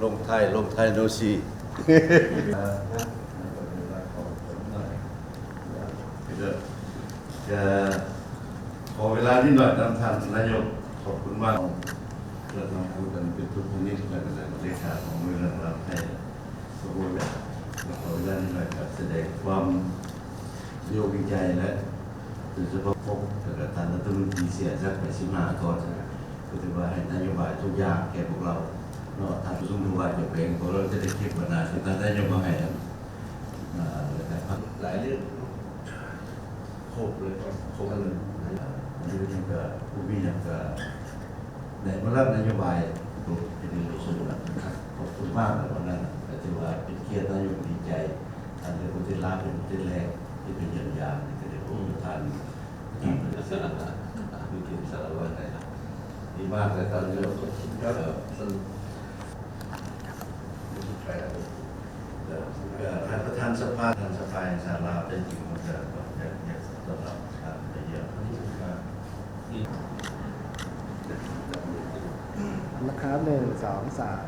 ລົງທ້າຍ ລົງທ້າຍໂນຊີ ກະຂໍເວລານິດໜ່ອຍນຳທ່ານນາຍົກ ຂອບຄຸນມາກ ແລະ ນຳຜູ້ເປັນທຸກຊະນິດ ແລະ ເລຂາຂອງເລື່ອງລາວໄທ ຂອບຄຸນ ແລະ ຂໍເວລານິດໜ່ອຍ ກະສະແດງຄວາມດີອົກດີໃຈ ແລະ ໂດຍສະເພາະ ແລະ ກະທ່ານລັດຖະມົນຕີເສຍສັກໄປສິບຫ້າກ່ອນ ກະຖືວ່າໃຫ້ນະໂຍບາຍທຸກຢ່າງແກ່ພວກເຮົາເນາະ ທ່ານຜູ້ຊົງຜູ້ວ່າເຈົ້າເອງ ພວກເຮົາຈະໄດ້ເກັບບັນດາທີ່ທ່ານນາຍົກມາໃຫ້ ອ່າ ແລະກະຫຼາຍເລື່ອງ ຄົບເລີຍ ຄົບເລີຍ ອັນນີ້ກະບໍ່ມີຫຍັງກະ ໄດ້ມາຮັບນະໂຍບາຍໂດຍເປັນເອກະຊົນນະ ຂອບຄຸນມາກນະ ວັນນັ້ນນະ ກະຖືວ່າເປັນກຽດນະ ນາຍົກດີໃຈ ອັນເປັນປະເທດລາວເປັນປະເທດແລກທີ່ໄປຢ້ຽມຢາມ ນີ້ກະໄດ້ພົບທ່ານ ທ່ານປະທານ ມີກິນສາລະວັນໄດ້ລະ ດີມາກເລີຍ ທ່ານນາຍົກ ກະສະໜຸກ ໄປແລ້ວ ກະທ່ານປະທານສະພາ ທ່ານສະພາແຫ່ງຊາດລາວ ແທ້ຈິງມັນກະຢາກ ຢາກຕ້ອນຮັບທ່ານໄປຢ້ຽມ ລະຄະ ໜຶ່ງ ສອງ ສາມ